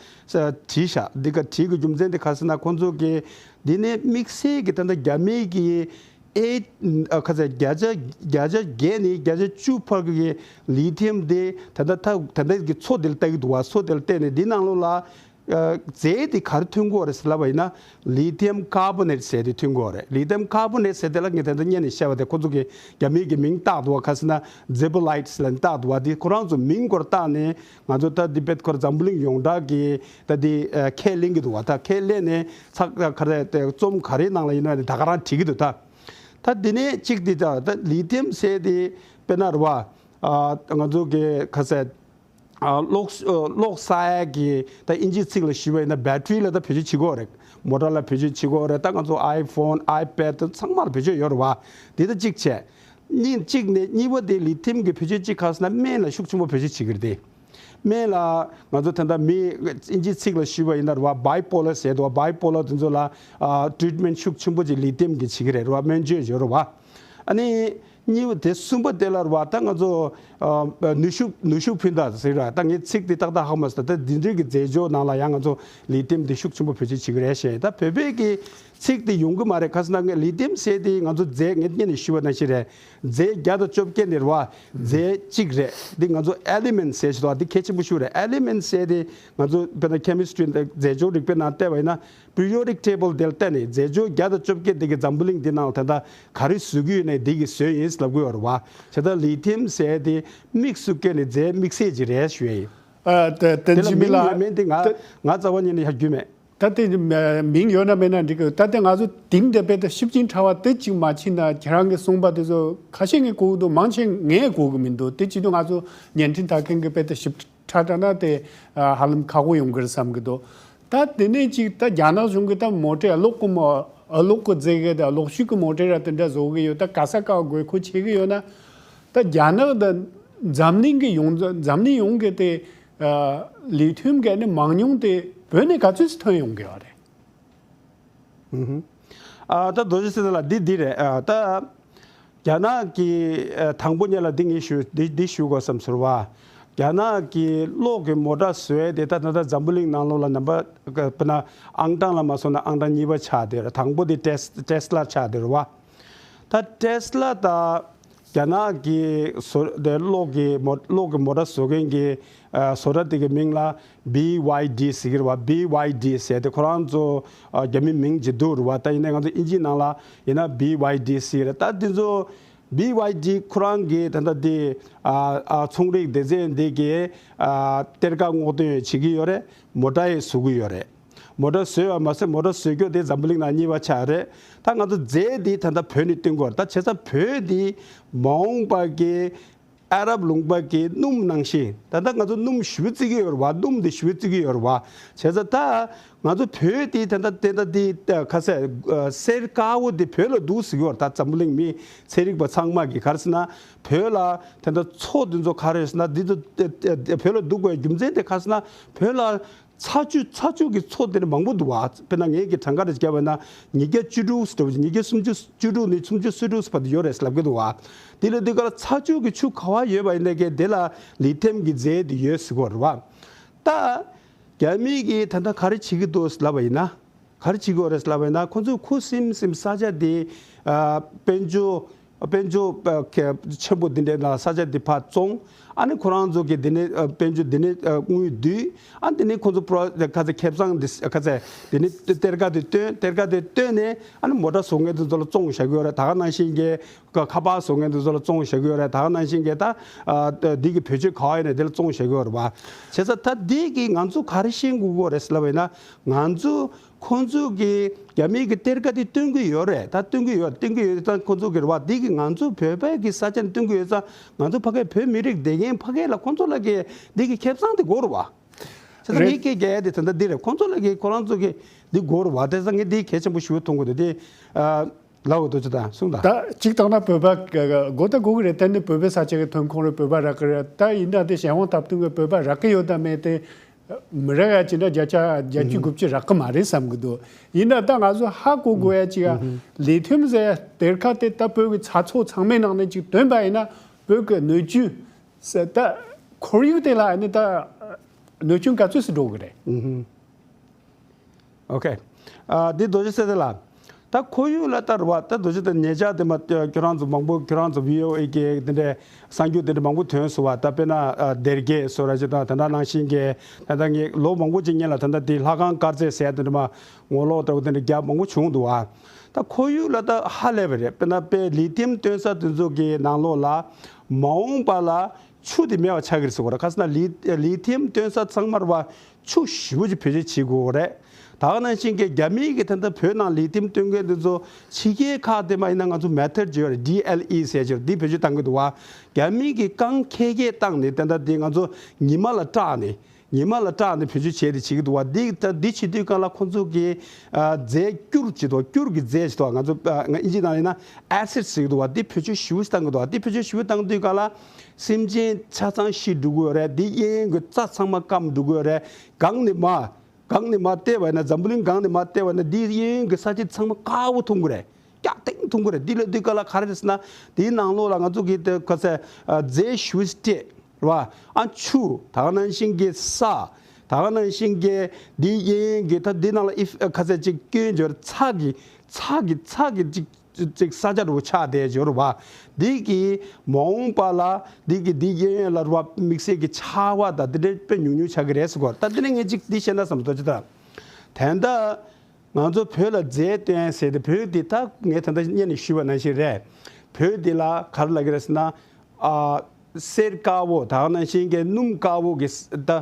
བྲིས་ཤག་འདི་ག་བྲིས་གི་རྒྱུ་མཚན་དེ་ག་ཟེར་ན། ཁོང་ཚོ་གི་འདི་ནས་དམིགས་བསལ་གྱི་ད་ལྟ་རྒྱ་མི་གི་ཨེ་ཨ་ག་ཚད་བརྒྱ་ཆ་བརྒྱ་ཆ་བརྒྱད་ནས་བརྒྱ་ཆ་བཅུ་བར་གྱི་ལི་ཐི་ཡམ་དེ་ད་ལྟ་ད་ད་ལྟ་གི་མཚོ་དེ་ལ་བལྟ་གི་འདུག་བ། མཚོ་དེ་ལ་བལྟས་ནས་འདི་ནང་ལོགས་ལ་ཨ་རྫས་དེ་ག་རེ་ཐོན་གྱི་ཡོད་རེད་ཟེར་ལབ་པ་ཡིན་ན། ལི་ཐི་ཡམ་ཀར་བོ་ནེཊ་ཟེར་དེ་ཐོན་གྱི་ཡོད་རེད། ལི་ཐི་ཡམ་ཀར་བོ་ནེཊ་ཟེར་དེ་ལ་ངས་ད་ལྟ་སྔོན་ནས་བཤད་པ་དེ། ཁོ་ཚོ་གི་རྒྱ་མི་གི་མིང་བཏགས་འདུག་བ། ག་ཟེར་ན་ཛེ་པོ་ལའིཊ་ཟེར་ལབ་ནས་བཏགས་འདུག་བ། དེ་ཁོ་རང་ཚོ་མིང་སྐོར་བཏགས་ནས་ང་ཚོ་ད་འདི་བེད་ཁོ་ར་འཛམ་བུ་གླིང་ཡོངས་གྲགས་ཀྱི་ད་འདི་ཨ་ཁས་ལེན་གྱི་འདུག་བ། ད་ཁས་ལེན་ནས་ཚགས་ག་རེ་དེ་རྩོམ་ག་རེའི་ནང་ལ་ཡིན་ན་ད་ག་རང་བྲིས་ཀྱི་འདུག་ད་ད་འདི་ནས་གཅིག་འདི་ད་ད་ལི་ཐི་ཡམ་ཟེར་དེ་དཔེར་ན་རེད་བ། ཨ་ང་ཚོ་གི་ག་ཟེར། ཨ་གློག་ཨ་གློག་བསགས་ཡས་ཀྱི་ད་ཨིན་ཇིའི་ཚིག་ལ་ཞུས་པ་ཡིན་ན་བེ་ཊི་རི་ལ་ད་བེད་སྤྱོད་བྱེད་ཀྱི་ཡོད་རེད། མོ་ཊ་ལ་བེད་སྤྱོད་བྱེད་ཀྱི་ཡོད་རེད། ད་ང་ཚོ་ཨའི་ཕོན་ཨའི་པེ་ཌི་ད་ཚང་མ་ལ་བེད་སྤྱོད་ཡོད་རེད་བ། དེ་ད་གཅིག་བྱས། གཉིས་གཅིག་ནས་གཉིས་པ་དེ་ལི་ཐི་ཡམ་གྱི་བེད་སྤྱོད་གཅིག་ག་ཟེར་ན་སྨན་ལ་ཤུགས་ཆེན་པོ་བེད་སྤྱོད་བྱེད་ཀྱི་རེད་དེ། སྨན་ལ་ང་ཚོ་ད་ལྟ་མི་ཨིན་ཇིའི་ཚིག་ལ་ཞུས་པ་ཡིན་ན་རེད་བ། བའི་པོ་ལར་ཟེར་འདུག་བ། བའི་པོ་ལར་དེ་ཚོ་ལ་ཨ་ཊི་རི་ཊི་མེན་ཊི་ཤུགས་ཆེན་པོ་ཅིག་ལི་ཐི་ཡམ་གྱིས་བྱེད་ཀྱི་རེད་རེད་བ། སྨན་བཅོས་བྱེད་རེད་བ། ཨ་ནི་གཉིས་པ་དེ་གསུམ་པ་དེ་ལ་རེད་བ། ད་ང་ཚོ་ཨ་ནུས་ཤུགས་ནུས་ཤུགས་འཕུལ་མདའ་ཟེར་ར། ད་ངས་ཚིག་དེ་ཏག་ཏག་ཧ་མ་སོང་། ད་འདི་འདྲའི་གི་རྫས་སྦྱོར་ནང་ལ་ཡང་ང་ཚོ་ལི་ཐི་ཡམ་དེ་ཤུགས་ཆེན་པོ་བེད་སྤྱོད་བྱེད་ཀྱི་རེད་ཞེས། ད་བོད་པའི་གི་ཚིག་དེ་ཡོང་གི་མ་རེད། ག་ཟེར་ན་ངས་ལི་ཐི་ཡམ་ཟེར་དེ་ང་ཚོ་རྫས་ངས་སྔོན་ནས་ཞུས་པ་ནང་བཞིན་རེད། རྫས་བརྒྱ་དང་བཅོ་བརྒྱད་ནས་རེད་བ། རྫས་གཅིག་རེད། འདི་ང་ཚོ་ཨེ་ལི་མེན་ཊི་ཟེར་ཞིག་འདུག་འདི་གལ་ཆེན་པོ་ཞིག་རེད། ཨེ་ལི་མེན་ཊི་ཟེར་དེ་ང་ཚོ་དཔེར་ན་ཁེ་མི་སི་ཊི་རི་འདི་རྫས་སྦྱོར་རིག་པའི་ནང་བལྟས་པ་ཡིན་ན། པི་རི་ཡོ་ཌིག་ཊེ་བལ་དེ་ལ་བལྟས་ནས་རྫས་སྦྱོར་བརྒྱ་དང་བཅོ་བརྒྱད་དེ་གི་འཛམ་བུ་གླིང་འདི་ནང་ལ་ད་ལྟ་ག་རེ་བཟོ་གི་ཡོད་ནས་འདི་གི་བཟོས་ཡིན་ལབ་གི་ཡོད་རེད་བ། བྱས་ཙང་ལི་ཐི་ཡམ་ཟེར་དེ་དམིགས་སུ་བཀོད་ནས་རྫས་དམིགས་བསལ་ཅིག་རེད་ཞུ་ཡ་ཡིན། ཨ་ད་དེ་ལ་དེ་མིང་ལ་ཡོད་མེད་དེ་ང་ད་ང་རྩ་བ་ཉིད་ནས་ཧ་གྱུ་མེད། ད་དེ་མ་མིང་ཡོད་ན་མེད་ན་འགྲིག་གི། ད་དེ་ང་ཚོ་དེང་དེ་དཔེ་ད་ཞིབ་ཅིང་ཕྲ་བ་དེ་གཅིག་མ་ཕྱིན་ན་ཁྱེད་རང་གིས་གསུངས་པ་དེ་ཚོ་ཁ་ཤས་ངས་གོ་གི་འདུག་མང་ཆེ་ངས་གོ་གི་མི་འདུག་དེ་བྱེད་དུས་ང་ཚོ་བརྙན་འཕྲིན་ལྟ་མཁན་གྱི་དཔེ་ད་ཞིབ་ཕྲ་ཕྲ་ན་དེ་ཧ་ལམ་ཁག་པོ་ཡོང་གི་རེད་བསམ་གི་འདུག་ད་དེ་ནས་ཅིག་ད་རྒྱ་ནག་གཞུང་གིས་ད་མོ་ཊའི་གློག་གི་མོ་གློག་གི་རྫས་གི་ད་གློག་ཤུགས་ཀྱི་མོ་ཊའི་ར་དེ་འདྲ་བཟོ་གི་ཡོད། ད་ག་ས་ག་དགོས་མཁོ་ཆེ་གི་ཡོད་ན། ད་རྒྱ་ནག་ད་འཛམ་གླིང་གི་ཡོངས་འཛམ་གླིང་ཡོངས་ཀྱི་དེ་ལི་ཐི་ཡམ་གི་ནི་མང་ཉུང་དེ་ བོད་ནས་ག་ཚོད་ཐོན་ཡོང་གི་ཡོད་རེད། ཨ་ད་རྡོ་རྗེ་སེང་གེ་ལགས། འདི་འདི་རེད། ཨ་ད་རྒྱ་ནག་གི་ཨ་དང་པོ་ཉིད་ལ་འདི་ངས་ཞུ་འདི་འདི་ཞུ་དགོས་བསམ་ཟེར་བ། རྒྱ་ནག་གི་གློག་གི་མོ་ཊ་བཟོ་ཡས་དེ་ད་ད་ལྟ་འཛམ་བུ་གླིང་ནང་ལོགས་ལ་ནམ་པ་དཔེར་ན་ཨང་གྲངས་ལ་མ་སོང་ན་ཨང་གྲངས་གཉིས་པ་ཆགས་བསྡད་རེད། དང་པོ་དེ་ཏེས་ཏེས་ལ་ཆགས་བསྡད་རེད་བ། ད་ཏེས་ལ་དང་རྒྱ་ནག་གི་བཟོ་དེ་གློག་གི་མོ་གློག་གི་མོ་ཊ་བཟོ་མཁན་གྱི་ཨ་བཟོ་གྲྭ་དེ་གི་མིང་ལ་བི་ཝའི་ཌི་ཟེར་གྱི་རེད་བ། བི་ཝའི་ཌི་ཟེར་དེ་ཁོ་རང་ཚོ་ཨ་རྒྱ་མི་མིང་ཅིག་འདུག་རེད་བ། ད་ཡིན་ནའི་ང་ཚོ་ཨིན་ཇིའི་ནང་ལ་ཡིན་ན་བི་ཝའི་ཌི་ཟེར་གྱི་རེད། ད་དེ་ཚོ་བི་ཝའི་ཌི་ཁོ་རང་གི་ད་ལྟ་དེ་ཨ་ཨ་ཚོང་རིག་སྡེ་ཚན་དེ་གི་ཨ་གཏེར་ཁ་སྔོག་འདོན་བྱེད་ཀྱི་ཡོད་རེད། མོ་ཊ་ཡང་བཟོ་གི་ཡོད་རེད། མོ་ཊ་བཟོས་པ་མ་ཟད་མོ་ཊ་བཟོ་རྒྱུ་དེ་འཛམ་བུ་གླིང་ནང་གཉིས་པ་ཆགས་རེད། ད་ང་ཚོ་རྫས་དེ་ད་ལྟ་བོད་ནས་བཏོན་དགོས་རེད། ད་བྱས་ཙང་བོད་དེ་མ་འོངས་པ་གི་ཨ་རབ་ལུང་པ་གི་སྣུམ་ནང་བཞིན། ད་ལྟ་ང་ཚོ་སྣུམ་ཞེ་པོ་བརྩི་གི་ཡོད་རེད་བ། སྣུམ་དེ་ཞེ་པོ་བརྩི་གི་ཡོད་རེད་བ། བྱས་ཙང་ད་ང་ཚོ་བོད་དེ་ད་ལྟ་དེ་ད་དེ་ཁ་ཟས་གསེར་དཀར་པོ་དེ་བོད་ལ་འདུག་ཟེར་གི་ཡོད་རེད། ད་འཛམ་བུ་གླིང་མི་ཚན་རིག་པ་ཚང་མ་གི་ག་རེ་ཟེར་ན་བོད་ལ་ད་ལྟ་མཚོ་དེ་ཚོ་ག་རེ་ཟེར་ན་འདི་ཚོ་བོད་ལ་འདུག་དགོས་རྒྱུ་མཚན་དེ་ག་རེ་ཟེར་ན་བོད་ལ་ཚ་ཆུ་ཚ་ཆུ་གི་མཚོ་དེ་འདྲ་མང་པོ་འདུག་བ། དཔེར་ན་ངེད་ཀྱི་གྲངས་ཀ་རེ་བརྒྱབ་པ་ན་ཉིས་བརྒྱ་བཅུ་དྲུག་ཟེར་བ། ཉིས་བརྒྱ་སུམ་ཅུ་བཅུ་དྲུག་ནས་སུམ་ཅུ་སོ་དྲུག་བར་དུ་ཡོད་རེད་ལབ་ཀྱི་འདུག་བ། དེ་ལ་དེ་གར་ཚ་ཆུ་གི་ཆུ་ག་བ་ཡོད་པ་ཡིན་ན་ཀྱི་དེ་ལ་ལི་ཐིམ་གྱི་རྫས་དེ་ཡོད་ཟེར་གྱི་ཡོད་རེད་བ། ད་རྒྱ་མི་གིས་ད་ལྟ་ག་རེ་བྱེད་ཀྱི་འདུག་ལབ་པ་ཡིན་ན། ག་རེ་བྱེད་ཀྱི་ཡོད་རེད་ལབ་པ་ཡིན་ན། ཁོ་ཚོས་ཁུ་སིམ་སིམ་ས་ཆ་དེ་ཨ་དཔལ་འབྱོར་དཔལ་འབྱོར་ཨ་ཁེ་ཆེན་པོ་འདི་འདྲའི་ནང་ས་ཆ་དེ་ཕར་བཙོང་། ཨ་ནི་ཁོ་རང་ཚོ་གི་འདི་ནས་ཨ་དཔལ་འབྱོར་འདི་ནས་ཨ་དངུལ་བསྡུས། ཨ་འདི་ནས་ཁོ་ཚོ་པྲོ་ཁ་ཚ་ཁེ་བཟང་འདི་ཁ་ཚ་འདི་ནས་གཏེར་ཁ་དེ་བཏོན། གཏེར་ཁ་དེ་བཏོན་ནས་ཨ་ནི་མོ་ཊ་བཟོ་མཁན་དེ་ཚོ་ལ་བཙོང་བཞག་གི་ཡོད་རེད། ད་ག་ནང་བཞིན་གྱི་ཁ་པར་བཟོ་མཁན་དེ་ཚོ་ལ་བཙོང་བཞག་གི་ཡོད་རེད། ད་ག་ནང་བཞིན་གྱི་ད་ཨ་འདི་གི་བེད་སྤྱོད་ག་བ་ཡོད་ནས་དེ་ལ་བཙོང་བཞག་གི་ཡོད་རེད་བ། བྱས་ཙང་ད་འདི་གི་ང་ཚོ་ག་རེ་ཤེས་དགོས་ཀྱི་ཡོད་རེད་ལབ་པ་ཡིན་ན། ང་ཚོ་ཁོང་ཚོ་གིས་རྒྱ་མི་གི་གཏེར་ཁ་དེ་སྟོན་གྱི་ཡོད་རེད། ད་སྟོན་གྱི་ཡོད། སྟོན་གྱི་ཡོད་ཙང་ཁོང་ཚོ་གི་རེད་བ། འདི་གི་ང་ཚོ་བོད་པའི་གི་ས་ཆ་ནས་སྟོན་གྱི་ཡོད་ཙང་ང་ཚོ་ཕ་གིའི་བོད་མི་རིགས་བསྡད་མཁན་ཕ་གི་ལ་ཁོང་ཚོ་ལ་གི་འདི་གི་ཁེ་བཟང་དེ་དགོས་རེད་བ། བྱས་ཙང་རེད། ངས་སྐད་རྒྱག་ཡ་དེ་ད་ལྟ་འདི་རེད། ཁོང་ཚོ་ལ་གི་ཁོ་རང་ཚོ་གི་འདི་དགོས་རེད་བ། དེ་ཙང་ངས་འདི་གལ་ཆེན་པོ་ཞེ་པོ་མཐོང་གི་འདུག་དེ་ཨ་ལའོ་རྡོ་རྗེ་དང་གསུངས་དང་། ད་གཅིག་བཏང་ན་བོད་པ་ག་ག་དགོས་ད་དགོས་གི་རེད། ད་ནི་བོད་པའི་ས་ཆ་གི་ཐོན་ཁུངས་རེད། བོད་པ་རག་གི་རེད། ད་ཡིན་ན་དེ་གཞན་དབང་སྟབས་བསྟུན་གི་བོད་པ་རག་གི་ཡོད་དམ་མེད་དེ་མི་རག་ཡ་ཅི་འདྲ་བརྒྱ་ཆ་བརྒྱད་ཅུ་དགུ་བཅུ་རག་གི་མ་རེད་བསམ་གི་འདུག་ཡིན་ན་ད་ང་ཚོ་ཧ་གོ་དགོས་ཡ་ཅིག་ཡ་ལི་ཐིམ་ཟེར་ཡ་གཏེར་ཁ་དེ་ད་བོད་གི་ཚྭ་མཚོ་ཚང་མའི་ནང་ནས་ཅིག་ཐོན་པ་ཡིན་ན་བོད་གི་ནུས་རྒྱུ་ཟེར་ད་ཁོར་ཡུག་དེ་ལ་ནི་ད་གནོད་སྐྱོན་ག་ཚོད་སུ་འགྲོ་གི་རེད། ཨོ་ཁེ། ཨ་འདི་རྡོ་རྗེ་སེང་གེ་ལགས། ད་ཁོར་ཡུག་ལ་ལྟ་རུ་བ་ད་རྡོ་རྗེ་ད་ཉེ་ཆར་དེ་མ་ཁྱོད་རང་ཚོ་མང་པོ་ཁྱོད་རང་ཚོ་བི་ཨོ་ཨེ་གི་དེ་འདྲའི་གསར་འགྱུར་དེ་འདྲ་མང་པོ་ཐོན་སོང་བ། ད་དཔེར་ན་ཨ་སྡེར་ཁའི་བཟོ་གྲྭ་ཅིག་དང་དེ་འདྲ་ནང་བཞིན་གྱི་ད་ལྟ་ངས་ལོ་མང་པོ་ཅིག་སྔོན་ལ་ད་ལྟ་དེ་ལྷ་ཁང་དཀར་མཛེས་ཟེར་ཡ་དེ་འདྲ་མ་ངོ་ལོག་ལྟ་བུ་དེ་འདྲ་རྒྱབ་མང་པོ་བྱུང་འདུག་བ། ད་ཁོར་ཡུག་ལ་ད་ཧ་ལས་པ་རེད། དཔེར་ན་དཔེ་ལི་ཐིམ་བཏོན་ས་དེ་ཚོ་གི་ནང་ལོགས་ལ་མ་འོངས་པ་ལ་ཆུ་དེ་མེད་པ་ཆགས་ཀྱི་རེད་ཟེར་གོ་ར། ཁ་སང་ལི་ལི་ཐིམ་བཏོན་ས་ཚང་མར་བ་ཆུ་ཞེ་པོ་ཅིག་བེད་སྤྱོད་བྱེད་དགོས་རེད། ད་ག་ནང་བཞིན་གྱི་རྒྱ་མིའི་གི་ད་ལྟ་བོད་ནང་ལི་ཐིམ་བཏོན་མཁན་དེ་ཚོ་ཕྱི་རྒྱལ་ཁག་དེ་མ་ཡིན་ན་ང་ཚོ་མེ་ཐར་ཅིག་ཡོད་རེད། ཌི་ཨེལ་ཨི་ཟེར་ཅིག་འདི་བེད་སྤྱོད་བཏང་གི་འདུག་བ། རྒྱ་མིའི་གི་རྐང་ཁལ་ཁལ་བཏང་ནས་ད་ལྟ་དེ་ང་ཚོ་ཉི་མ་ལ་སྐྲག་ནས་ཉི་མ་ལ་སྐྲག་ནས་བེད་སྤྱོད་བྱས་ཏེ་བྱེད་ཀྱི་འདུག་བ། འདི་ད་འདི་བྱེད་དུས་སྒང་ལ་ཁོང་ཚོ་གི་ཨ་རྫས་སྐྱུར་ཅིག་འདུག་སྐྱུར་གྱི་རྫས་ཅིག་འདུག་ང་ཚོ་ཨ་ང་ཨིན་ཇི་ནང་ཡིན་ན་ཨེ་སིཌ་ཟེར་གྱི་འདུག་བ། འདི་བེད་སྤྱོད་ཞེ་པོ་ཞིག་བཏང་གི་འདུག་བ། འདི་བེད་སྤྱོད་ཞེ་པོ་བཏང་དུས་སྒང་ལ་སེམས་ཅན་ཆ་ཚང་ཤི་འགྲོ་གི་ཡོད་རེད། འདི་གཡས་གཡོན་གྱི་རྩྭ་ཚང་མ་སྐམ་འགྲོ་གི་ཡོད་རེད། སྒང་ནས་མར་སྒང་ནས་མར་བལྟས་པ་ཡིན་ན་འཛམ་བུ་གླིང་སྒང་ནས་མར་བལྟས་པ་ཡིན་ན་འདི་གཡས་གཡོན་གྱི་ས་ཆ་ཚང་མ་དཀར་པོ་མཐོང་གི་རེད། སྐྱག་ཐིང་མཐོང་གི་རེད། འདི་ལ་འདི་ག་ལ་ག་རེ་རེད་ཟེར་ན་འདིའི་ནང་ལོགས་ལ་ང་ཚོ་གི་དེ་ག་ཚད་ཨ་རྫས་ཞེ་པོ་ཅིག་སྤྲད་རེད་བ། ཨ་ཆུ་ད་ག་ནང་བཞིན་གྱི་ས་ད་ག་ནང་བཞིན་གྱི་འདི་གཡས་གཡོན་གྱི་ད་འདི་ནང་ལ་ཨིཕ་ག་ཚད་ཅིག་སྐྱོན་བྱས་ཚྭ་གི་ཚྭ་གི་ཚྭ་གི་ཅིག་ཅིག་ས་ཆ་རུ་ཆགས་བསྡད་ཡོད་རེད་བ། འདི་གི་མ་འོངས་པ་ལ་འདི་གི་འདི་གཡས་གཡོན་ལ་རེད་བ་དམིགས་བསལ་གྱི་ཆར་པ་དང་འདི་འདྲའི་དཔེ་ཉུང་ཉུང་ཆགས་ཀྱི་རེད་ཟེར་གོ། ད་འདི་ནས་ངས་ཅིག་འདི་བཤད་ན་བསམ་ཐོག་ཅི་ད། དེ་འདྲ་ང་ཚོ་བོད་ལ་རྫས་བཏོན་ཟེར་ཏེ་བོད་འདི་ད་ངས་ད་ལྟ་སྔོན་ནས་ཞུས་པ་ནང་བཞིན་རེད། བོད་འདི་ལ་ག་རེ་ལབ་ཀྱི་རེད་ཟེར་ན། ཨ་གསེར་དཀར་པོ་ད་ག་ནང་བཞིན་གྱི་སྣུམ་དཀར་པོ་གི་ད་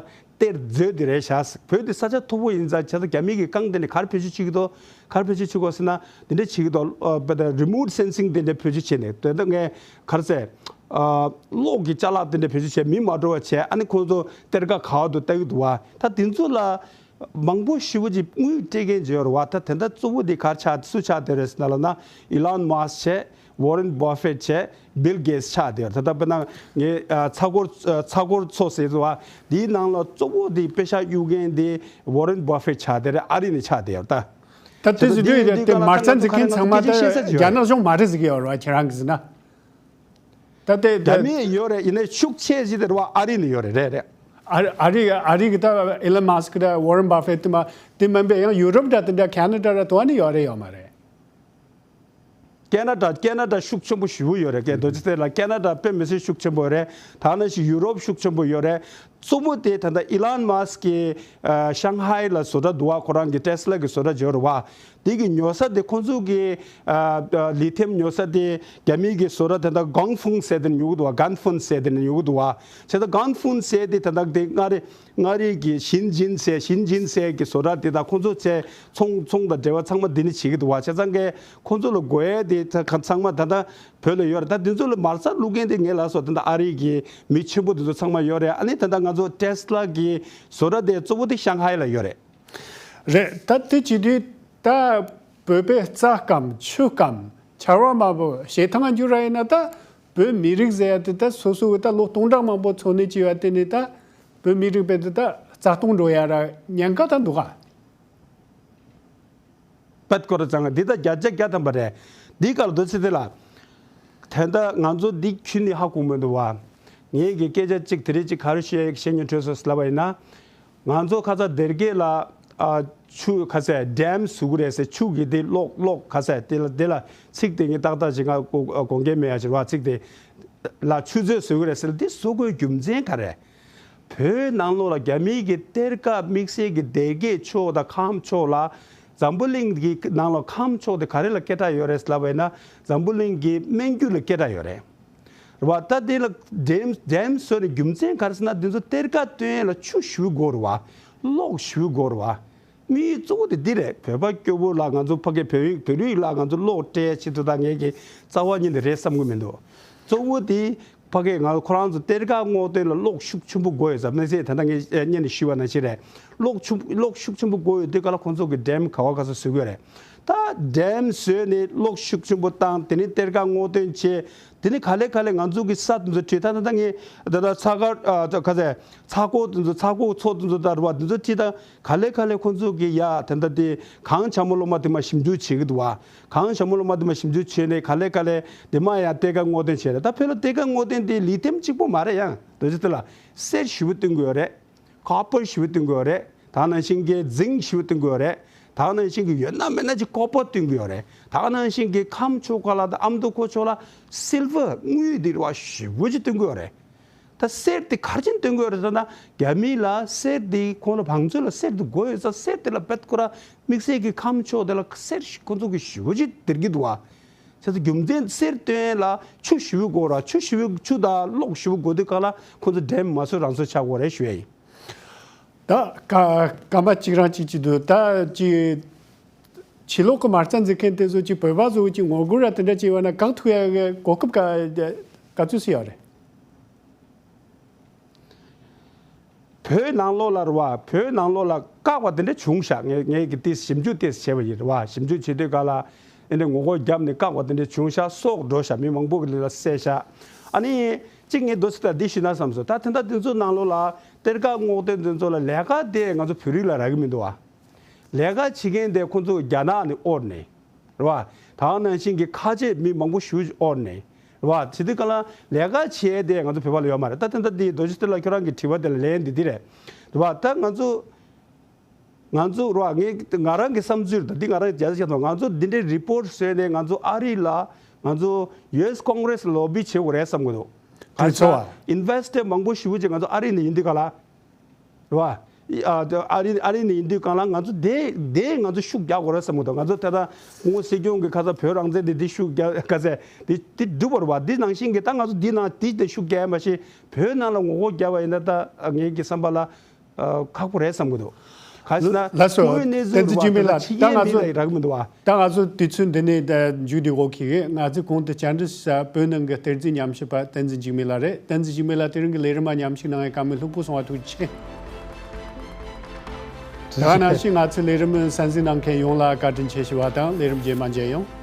གཏེར་མཛོད་དེ་རེད་ཤག་བོད་དེ་ས་ཆ་མཐོ་པོ་ཡིན་ཙང་བྱས་ཙང་རྒྱ་མི་གི་རྐང་དེ་ནས་ག་རེ་བེད་སྤྱོད་བྱེད་ཀྱི་འདུག་ག་རེ་བེད་སྤྱོད་བྱེད་དགོས་ཟེར་ན་འདི་འདྲ་བྱེད་ཀྱི་འདུག་ཨ་བོད་དེ་རི་མོཊ་སེན་སིང་དེ་འདྲ་བེད་སྤྱོད་བྱས་ནས་དེ་འདྲ་ངས་ག་རེ་ཟེར། ཨ་གློག་གི་ཅ་ལག་དེ་འདྲ་བེད་སྤྱོད་བྱས་མི་མ་འགྲོ་བ་བྱས། ཨ་ནི་ཁོང་ཚོ་གཏེར་ཁ་ག་བ་འདུག་ལྟ་གི་འདུག་བ། ད་དེ་ཚོ་ལ་ མང་པོ་ཞེ་པོ་ཅིག་དངུལ་སྤྲད་མཁན་ཅིག་ཡོད་རེད་བ། ད་དེ་འདྲ་གཙོ་བོ་དེ་ག་རེ་ཆགས་སུ་ཆགས་བསྡད་རེད་ཟེར་ན་ལབ་ན། ཨི་ལོན་མཱ་སི་བྱས། ཝོ་རེན་བྷ་ཧྥེད་བྱས། བིལ་གེ་ཊི་ཆགས་བསྡད་ཡོད་རེད། ད་ལྟ་དཔེར་ན་ངས་ཨ་ཚ་སྒོར་ཨ་ཚ་སྒོར་ཚོ་ཟེར་འདུག་བ། དེའི་ནང་ལ་གཙོ་བོ་དེ་པེ་ཤག་གཡུག་མཁན་དེ་ཝོ་རེན་བྷ་ཧྥེད་ཆགས་བསྡད་རེད། ཨ་རི་ནས་ཆགས་བསྡད་ཡོད་རེད་ད། ད་དེ་བྱས་ཙང་དེ་ཡིན་དུས་དེ་ག་ལ་མ་རྩ་ད་འཛིན་མཁན་ཚང་མ་ད་སྐད་ཆ་བཤད་ས་ཅིག་ཡོད་རེད། རྒྱ་ནག་གཞུང་མ་རེད་ཟེར་གྱི་ཡོད་རེད་བ། ཁྱེད་རང་གིས་ཟེར་ན། ད་དེ་རྒྱ་དེ་མི་ཡོད་རེད། ཡིན་ནའི་ཤུགས་ཆེ་ཞིག་དེ་རེད་བ། ཨ་རི་ནས་ཡོད་རེད། རེད་རེད། ཨ་རི་ཨ་རི་གི་ད་ཨི་ལོན་མཱ་སི་ཀི་ད་ཝོ་རེན་བྷ་ཧྥེད་དེ་མ་དེ་མིན་པའི་ཡང་ཡུ་རོབ་འདྲ་དེ་འདྲ། ཁེ་ན་ཌ་ར་དོ་ནི་ཡོད་རེད་ཡོད་མ་རེད། ཁེ་ན་ཌ་ཁེ་ན་ཌ་ཤུགས་ཆེན་པོ་ཞེ་པོ་ཡོད་རེད། ཀྱེ་རྡོ་རྗེ་གདན་ལགས། ཁེ་ན་ཌ་དཔེ་མི་སྲིད་ཤུགས་ཆེན་པོ་རེད། ད་ནང་བཞིན་ཡུ་རོབ་ཤུགས་ཆེན་པོ་ཡོད་རེད། གཙོ་བོ་དེ་ད་ལྟ་ཨི་ལོན་མཱ་སི་ཀི་གི་ཨ་ཤང་ཧའེ་ལ་བཟོ་གྲྭ་འདུག་བ། ཁོ་རང་གི་ཊེ་སི་ལ་གི་བཟོ་གྲྭ་ཅིག་ཡོད་རེད་བ། དེ་གི་ཉོ་ས་དེ་ཁོང་ཚོ་གི་ཨ་ཨ་ལི་ཐིམ་ཉོ་ས་དེ་རྒྱ་མི་གི་བཟོ་གྲྭ་ད་ལྟ་གོང་ཧྥུང་ཟེར་དེ་ནས་ཉོ་གི་འདུག་བ། གོང་ཧྥུང་ཟེར་དེ་ནས་ཉོ་གི་འདུག་བ། བྱས་ཙང་གོང་ཧྥུང་ཟེར་དེ་ད་ལྟ་དེ་མངའ་རིས་མངའ་རིས་ཀྱི་ཞིན་ཅིན་ཟེར། ཞིན་ཅིན་ཟེར་གྱི་བཟོ་གྲྭ་དེ་དང་ཁོང་ཚོ་བཅས་ཚོང་ཚོང་དང་འབྲེལ་བ་ཚང་མ་འདི་ནས་བྱེད་ཀྱི་འདུག་བ། བྱས་ཙང་གི་ཁོང་ཚོ་ལ་དགོས་ཡས་དེ་ཚ་ཚང་མ་ད་ལྟ་བོད་ལ་ཡོད་རེད། ད་འདི་ཚོ་ལ་མ་རྩ་བླུག་མཁན་དེ་ངས་ལབ་སོང་། ད་ལྟ་ཨ་རི་གི་མི་ཆེན་པོ་འདི་ཚོ་ཚང་མ་ཡོད་རེད། ཨ་ནི་ད་ལྟ་ང་ཚོ་ཊེ་སི་ལ་གི་བཟོ་གྲྭ་དེ་གཙོ་བོ་དེ་ཤང་ཧའེ་ལ་ཡོད་རེད། རེད། ད་དེ་བྱེད་དུས་ད་བོད་པའི་རྩྭ་སྐམ་ཆུ་སྐམ་ཆར་པ་མང་པོ་བྱེ་ཐང་འགྱུར་ར་ཡིན་ན། ད་བོད་མི་རིགས་ཟེར་ཡ་དེ་ད་སོ་སོ་གི་ད་ལོ་སྟོང་ཕྲག་མང་པོ་འཚོ་གནས་བྱས་པ་དེ་ནི་ད་བོད་མི་རིགས་དཔེ་དེ་ད་རྩ་སྟོང་འགྲོ་ཡ་ར་ཉེན་ཁ་ད་འདུག་ག། པད་ཀོ་ར་ཙང་འདི་ད་བརྒྱ་ཆ་བརྒྱ་ཐམ་པ་རེད། འདི་གར་རྡོ་རྗེ་གདན་ལགས། ད་ལྟ་ང་ཚོ་འདི་ཁྱོན་ནས་ཧ་གོ་མི་འདུག་བ། ངས་ཀྱི་སྐད་ཆ་གཅིག་དེ་རིང་གཅིག་ག་རེ་བཤད་བཤད་སྙིང་འདོད་སོང་ལབ་པ་ཡིན་ན། ང་ཚོ་ཁ་ཚ་སྡེར་ཁའི་ལ་ཨ་ཆུ་ཁ་ཚ་ཌེམ་བཟོ་གི་རེད་ཟེར། ཆུ་གི་དེ་གློག་གློག་ཁ་ཚ་དེ་ལ་དེ་ལ་ཚིག་དེ་ངས་ཏག་ཏག་ཅིག་ང་དགོངས་འགལ་མེད་ཡ་ཞིག་རེད་བ། ཚིག་དེ་ལ་ཆུ་མཛོད་བཟོ་གི་རེད་ཟེར། འདི་བཟོ་དགོས་རྒྱུ་མཚན་ག་རེ། བོད་ནང་ལོགས་ལ་རྒྱ་མིའི་གི་གཏེར་ཁ་དམིགས་བསལ་གྱི་སྡེ་དགེ་ཕྱོགས་དང་ཁམས་ཕྱོགས་ལ། འཛམ་བུ་གླིང་གི་ནང་ལ་ཁམས་ཕྱོགས་དེ་ག་རེ་ལ་སྐད་གྲགས་ཡོད་རེད་ལབ་པ་ཡིན་ན། འཛམ་བུ་གླིང་གི་སྨན་རྒྱུ་ལ་སྐད་གྲགས་ཡོད་རེད། རེད་བ། ད་དེ་ལ་ཌེམ་ཌེམ་བཟོས་ནས་རྒྱུ་མཚན་ག་རེ་ཟེར་ན། དེ་ཚོ་གཏེར་ཁ་བཏོན་ཡས་ལ་ཆུ་ཞེ་པོ་དགོས་རེད་བ། གློག་ཞེ་པོ་དགོས་རེད་བ། དམིགས་ཡུལ་གཙོ་བོ་དེ་འདི་རེད། བོད་པ་སྐྱོ་པོ་ལ་ང་ཚོ་ཕ་གི་བོད་ཡིག་བོད་རིགས་ལ་ང་ཚོ་གློག་སྤྲད་ཆེད་དུ་ད་ངས་ཀྱི་རྩ་བ་ཉིད་ནས་རེད་བསམ་གི་མི་འདུག། གཙོ་བོ་དེ་ཕ་གི་ང་ཁོ་རང་ཚོ་གཏེར་ཁ་སྔོག་འདོན་ལ་གློག་ཤུགས་ཆེན་པོ་དགོས་ཡོད་ཙང་། གནས་ཚད་ད་ལྟ་ངས་སྔོན་ནས་ཞུས་པ་ནང་བཞིན་རེད། གློག་ཆུ་གློག་ཤུགས་ཆེན་པོ་དགོས་ཡོད་དུས་ག་ལ་ཁོང་ཚོ་གི་ཌེམ་ག་བ་ག་ས་བཟོ་གི་ཡོད་རེད། ད་ཌེམ་བཟོས་ནས་གློག་ཤུགས་ཆེན་པོ་བཏང་། དེ་ནས་གཏེར་ཁ་སྔོག་འདོན་བྱས། དེ་ནས་ག་ལེ་ག་ལེ་ང་ཚོ་གི་ས་དེ་ཚོ་བྲིས། ད་ད་ད་ངས་ད་ད་ཚ་ག་ཨ་ད་ག་ཚད་ཚ་ཁོག་དེ་ཚོ་ཚ་ཁོག་མཚོ་དེ་ཚོ་ད་རུ་བ་དེ་ཚོ་བྲིས། ད་ག་ལེ་ག་ལེ་ཁོང་ཚོ་གི་ཡ་དེ་འདྲ་དེ་གངས་འཁྱག་མ་ལོ་མ་དེ་མ་ཞིབ་འཇུག་བྱེད་ཀྱི་འདུག་བ། གངས་འཁྱག་མ་ལོ་མ་དེ་མ་ཞིབ་འཇུག་བྱས་ནས་ག་ལེ་ག་ལེ་དེ་མ་ཡ་གཏེར་ཁ་སྔོག་འདོན་བྱས་རེད། ད་བོད་ལ་གཏེར་ཁ་སྔོག་འདོན་དེ་ལི་ཐིམ་གཅིག་པོ་མ་རེད། ཡང་དེ་ཚོ་དེ་ལ་གསེར་ཞེ་པོ་བཏོན་གི་ཡོད་རེད། ཀོ་པར་ཞེ་པོ་བཏོན་གི་ཡོད་རེད། ད་ནང་བཞིན་གྱི་ཛིང་ཞེ་པོ་བཏོན་གི་ཡོད་རེད། ད་ནང་བཞིན་གྱི་ཡོད་ན་མེད་ན་ཅིག་ཀོ་པར་བཏོན་གི་ཡོད་རེད། ད་ནང་བཞིན་གྱི་ཁམས་ཕྱོགས་ཁ་ལ་དང་ཨ་མདོ་ཁོ་ཕྱོགས་ལ་སིལ་ཝར་དངུལ་དེ་རུ་བ་ཞེ་པོ་ཅིག་བཏོན་གི་ཡོད་རེད། ད་གསེར་དེ་ག་རེ་བྱས་ནས་བཏོན་གི་ཡོད་རེད་ཟེར་ན། རྒྱ་མི་ལ་གསེར་དེ་ཁོང་ལ་བང་མཛོད་ལ་གསེར་དེ་དགོས་ཡོད་ཙང་། གསེར་དེ་ལ་བེད་ཁོ་ར་དམིགས་བསལ་གྱི་ཁམས་ཕྱོགས་དེ་ལ་གསེར་ཁོ་ཚོ་གི་ཞེ་པོ་ཅིག་སྟེར་གི་འདུག་བ། བྱས་ཙང་རྒྱུ་མཚན་གསེར་བཏོན་ཡས་ལ་ཆུ་ཞེ་པོ་དགོས་ར། ཆུ་ཞེ་པོ་ཆུ་དང་གློག་ཞེ་པོ་དགོས་དུས་ག་ལ་ཁོ་ཚོ་ཌེམ་མ་བཟོས་རང་བཟོས་ཆགས་དགོས་རེད་ཞུ་ཡ་ཡིན། ད་ཀ་སྐར་མ་གཅིག་རང་གཅིག་གཅིག་འདུག། ད་ཅིག་ཕྱི་ལོགས་ཀྱི་མ་རྩ་འཛིན་མཁན་དེ་ཚོ་ཅིག་བོད་པ་ཚོ་ཅིག་ངོ་རྒོལ་ར་དེ་འདྲ་བྱས་པ་ན་བཀག་ཐུབ་ཡ་གི་གོ་སྐབས་ག་ག་ཚོད་སུ་ཡོད་རེད། བོད་ནང་ལོགས་ལ་རེད་བ། བོད་ནང་ལོགས་ལ་བཀག་པ་དེ་འདྲ་བྱུང་ཤག། ངས་ངས་ཀྱི་ཏིས་ཞིབ་འཇུག་ཏིས་བྱས་པ་ཡིན་རེད་བ། ཞིབ་འཇུག་བྱེད་དུས་ག་ལ་ཨེ་འདྲ་ངོ་རྒོལ་བརྒྱབ་ནས་བཀག་པ་དེ་འདྲ་བྱུང་ཤག། སྲོག་འགྲོ་ཤག། མི་མང་པོ་གི་ལ་བསད་ཤག། ཨ་ནི་གཅིག་ངས་རྡོ་སི་ད་འདི་ཞུས་ན་བསམ་སོང་། ད་དེ་འདྲ་དེ་ཚོ་ནང་ལོགས་ལ་གཏེར་ཁ་སྔོག་འདོན་དེ་ཚོ་ལ་ལས་ཀ་དེ་ང་ཚོ་བོད་རིགས་ལ་རག་གི་མི་འདུག་བ། ལས་ཀ་བྱེད་མཁན་དེ་ཁོ་ཚོ་རྒྱ་ནག་ནས་དབོར་ནས། རེད་བ། ད་ག་ནང་བཞིན་གྱི་ཁ་ཆེ་མི་མང་པོ་ཞེ་པོ་ཅིག་དབོར་ནས། རེད་བ། བྱེད་དུས་ག་ལ་ལས་ཀ་བྱེད་དེ་ང་ཚོ་བོད་པ་ལ་ཡོད་མ་རེད། ད་དེ་འདྲ་དེ་རྡོ་རྗེ་གདན་ལགས་ཁྱོད་རང་གི་དྲི་བ་དེ་ལ་ལན་འདི་འདི་རེད། རེད་བ། ད་ང་ཚོ་ང་ཚོ་རེད་བ། ངས་ང་རང་གི་བསམ་ཚུལ་ད་འདི་ང་རང་རྒྱལ་ས་ཆགས་དང་། ང་ཚོ་འདི་འདྲའི་རི་པོར་ཊི་བཟོས་ནས་ང་ཚོ་ཨ་རི་ལ་ང་ཚོ་ཡུ་ཨེས་ཀོང་གྷི་རེས་ལོ་བི་བྱེད་དགོས་རེད་བསམ་གི་འདུག། ག་རེ་ཚོར་བ། ཨིན་ཝེ་སི་ཊར་མང་པོ་ཞེ་པོ་ཅིག་ང་ཚོ་ཨ་རི་ནས་ཡིན་དུས་ག་ལ། རེད་བ། ཨ་ཨ་རི་ཨ་རི་ནས་ཡིན་དུས་གང་ལ་ང་ཚོ་དེ་དེ་ང་ཚོ་ཤུགས་རྒྱག་དགོས་རེད་བསམ་གི་འདུག། ང་ཚོ་ད་ལྟ་སྐུ་ངོ་སྲིད་སྐྱོང་གི་ཁ་ས་བོད་རང་བཙན་དེ་དེ་ཤུགས་རྒྱག་ག་ཚད་དེ་དེ་འགྲུབ་པ་རེད་བ། དེ་ནང་བཞིན་གྱི་ད་ང་ཚོ་འདི་ནང་དེ་དེ་ཤུགས་རྒྱག་ཡ་མ་ཤེས། བོད་ནང་ལ་ངོ་རྒོལ་རྒྱབ་པ་ཡིན་ན་ད་ངེད་ཀྱི་བསམ་པ་ལ་ཨ་ཁག་པོ་རེད་བསམ་གི་འདུག། ག་ཟེར་ན་ལགས་སོ། དངོས་གནས་བསྟན་འཛིན་འཇིགས་མེད་ལགས། ད་ང་ཚོ་ཕྱི་རྒྱལ་མི་ལ་རག་མི་འདུག་བ། ད་ང་ཚོ་དུས་ཚོད་འདི་ནས་ད་མཇུག་བསྡུ་དགོས་ཀྱི་ཡོད། ང་ཚོའི་གོང་དུ་བཅར་འདྲི་ཞུ་ས་བོད་ནང་གི་གཏེར་རྫས་ཉམས་ཞིབ་པ་བསྟན་འཛིན་འཇིགས་མེད་ལགས་རེད། བསྟན་འཛིན་འཇིགས་མེད་ལགས་དེ་རིང་གི་ལས་རིམ་མ་ཉམས་ཞིབ་གནང་བའི་བཀའ་མོལ་ལྷུག་པོ་གསུང་བ་ཐུགས་རྗེ་ཆེ། ད་ག་ནང་བཞིན་ང་ཚོའི་ལས་རིམ་གསན་གཟིགས་གནང་མཁན་ཡོངས་ལ་བཀའ་དྲིན་ཆེ་ཞུ་བ་དང་ལས་རིམ་རྗེས་མ་མཇལ་ཡོང་།